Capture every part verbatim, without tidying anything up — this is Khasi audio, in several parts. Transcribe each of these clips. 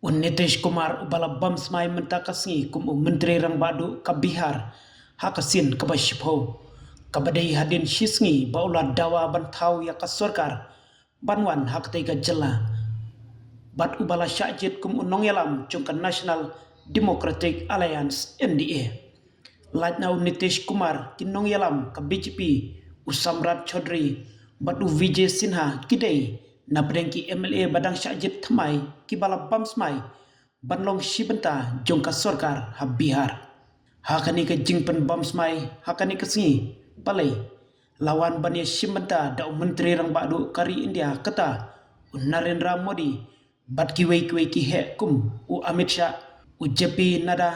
U Nitish Kumar uba la bam smai mynta ka sngi kum u Myntri Rangbah Duh ka Bihar ha ka sien kaba shiphew, kaba dei hadien shi sngi ba u la dawa ban thaw ïa ka sorkar ban wan ha katei ka jylla, bad uba la shah jied kum u nongïalam jong ka National Democratic Alliance, N D A. Lait na u Nitish Kumar, ki nongïalam ka B J P, u Samrat Chaudhary bad u Vijay Sinha ki dei na pdeng ki M L A ba dang shah jied thymmai kiba la bam smai ban long shi bynta jong ka sorkar ha Bihar. Ha kane ka jingpynbam smai ha kane ka sngi, balei la wan ban ïashim bynta da u Myntri Rangbah Duh ka ri India kata, u Narendra Modi, bad kiwei kiwei ki heh kum u Amit Shah, u J P Nadda,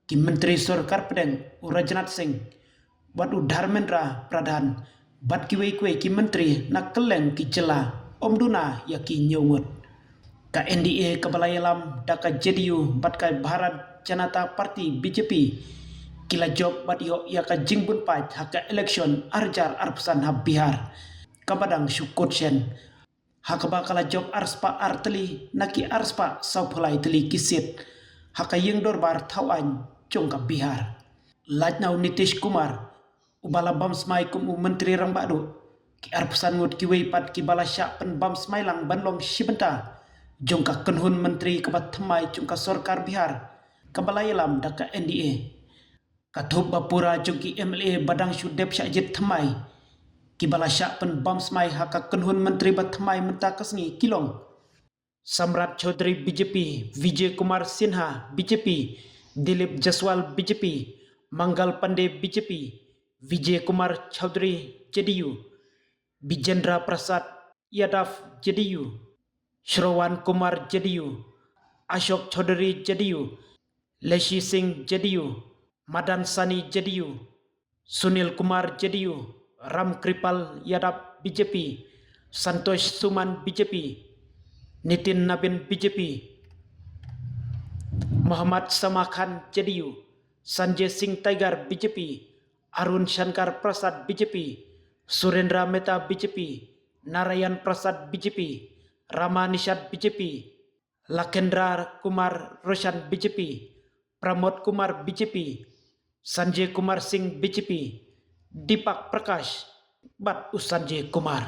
ki Myntri Sorkar Pdeng, u Rajnath Singh, bad u Dharmendra Pradhan, bad kiwei kiwei ki Myntri na kylleng ki jylla, ym duna ïa ki hynñiew ngut. Ka N D A kaba la ïalam da ka J D U bad ka Bharat Janata Party, B J P, ki la jop bad ïoh ïa ka jingbun paid ha ka election ar hajar arphew san ha Bihar, kaba dang shu kut shen, ha kaba ka la jop ar spah ar tylli na ki ar spah sawphew lai tylli ki seat ha ka ïing dorbar thaw aiñ jong ka Bihar. Lait na u Nitish Kumar, uba la bam smai kum u Myntri Rangbah Duh, ki arphew san ngut kiwei pat kiba la shah pynbam smai lang ban long shi bynta jong ka kynhun myntri kaba thymmai jong ka sorkar Bihar, kaba la ïalam da ka N D A. Ka thup ba pura jong ki M L A ba dang shu dep shah jied thymmai kiba la shah pynbam smai ha ka kynhun myntri ba thymmai mynta ka sngi ki long: Samrat Chaudhary, B J P; Vijay Kumar Sinha, B J P; Dilip Jaswal, B J P; Mangal Pandey, B J P; Vijay Kumar Chaudhary, J D U; Bijendra Prasad Yadav, J D U; Shrawan Kumar, J D U; Ashok Chaudhary, J D U; Leshi Singh, J D U; Madan Sani, J D U; Sunil Kumar, J D U; Ram Kripal Yadav, B J P; Santosh Suman, B J P; Nitin Nabin, B J P; Mohammad Sama Khan, J D U; Sanjay Singh Tiger, B J P; Arun Shankar Prasad, B J P; Surendra Mehta, B J P; Narayan Prasad, B J P; Rama Nishad, B J P; Lakendra Kumar Roshan, B J P; Pramod Kumar, B J P; Sanjay Kumar Singh, B J P; Deepak Prakash bad u Sanjay Kumar.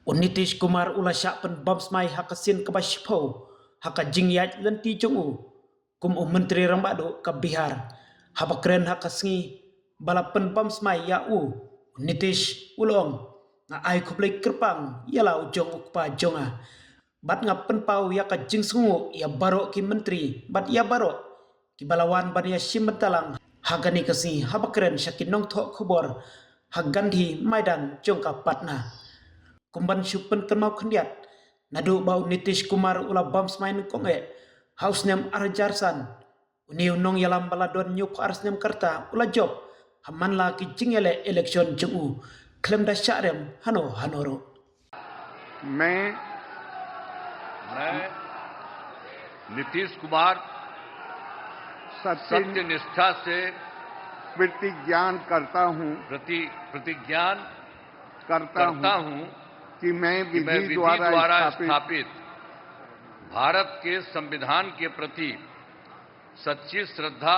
U Nitish Kumar u la shah pynbam smai ha ka sien kaba shiphew ha ka jingïaid lynti jong u kum u Myntri Rangbah Duh ka Bihar. Haba kren ha ka sngi ba la pynbam smai ïa u, u Nitish u la ong: "Nga ai khublei kyrpang ïa la u jong u Kpa jong nga, bad nga pynpaw ïa ka jingsngewnguh ïa baroh ki myntri bad ïa baroh kiba la wan ban ïashim bynta lang ha kane ka sngi." Haba kren sha ki nongthoh khubor ha Gandhi Maidan jong ka Patna, kumban shu pynkynmaw khyndiat, naduh ba u Nitish Kumar u la bam smai nyngkong eh ha u snem ar hajar san, une u nongïalam ba la don hynñiewphew ar snem ka rta u la jop ha man la ki jingïaleh election jong u khlem da shah rem hano hano ruh. मैं मैं नीतीश कुमार सत्य सत्यनिष्ठा से प्रतिज्ञान करता हूं प्रतिज्ञान करता करता हूं हूं कि मैं कि मैं विधि विधि द्वारा द्वारा स्थापित स्थापित भारत के संविधान के प्रति सच्ची श्रद्धा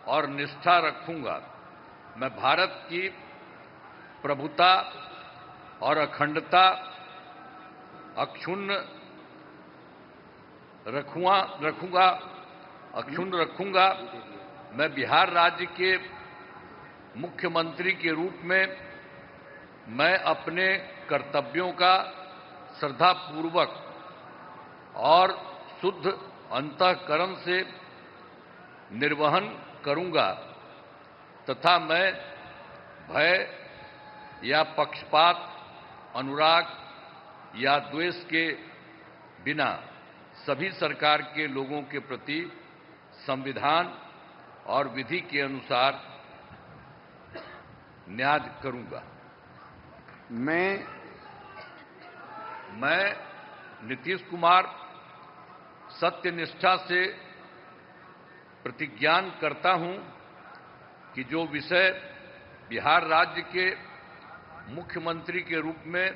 और निष्ठा रखूंगा। मैं भारत की प्रभुता और अखंडता अक्षुण्ण रखुआ रखूंगा अक्षुण्ण रखूंगा। मैं बिहार राज्य के मुख्यमंत्री के रूप में मैं अपने कर्तव्यों का श्रद्धापूर्वक और शुद्ध अंतःकरण से निर्वहन करूंगा तथा मैं भय या पक्षपात, अनुराग या द्वेष के बिना सभी सरकार के लोगों के प्रति संविधान और विधि के अनुसार न्याय करूंगा। मैं मैं नीतीश कुमार सत्यनिष्ठा से प्रतिज्ञान करता हूं कि जो विषय बिहार राज्य के मुख्यमंत्री के रूप में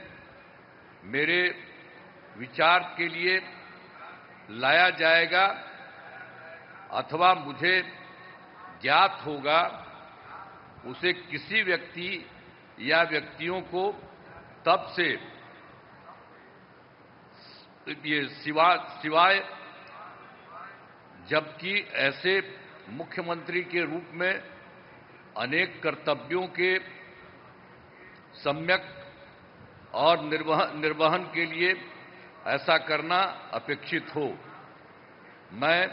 मेरे विचार के लिए लाया जाएगा अथवा मुझे ज्ञात होगा, उसे किसी व्यक्ति या व्यक्तियों को तब से ये सिवा, सिवाय जबकि ऐसे मुख्यमंत्री के रूप में अनेक कर्तव्यों के सम्यक और निर्वह-, निर्वहन के लिए ऐसा करना अपेक्षित हो, मैं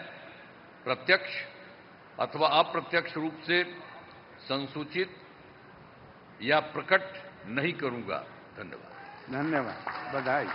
प्रत्यक्ष अथवा अप्रत्यक्ष रूप से संसूचित या प्रकट नहीं करूंगा। धन्यवाद। धन्यवाद, बधाई।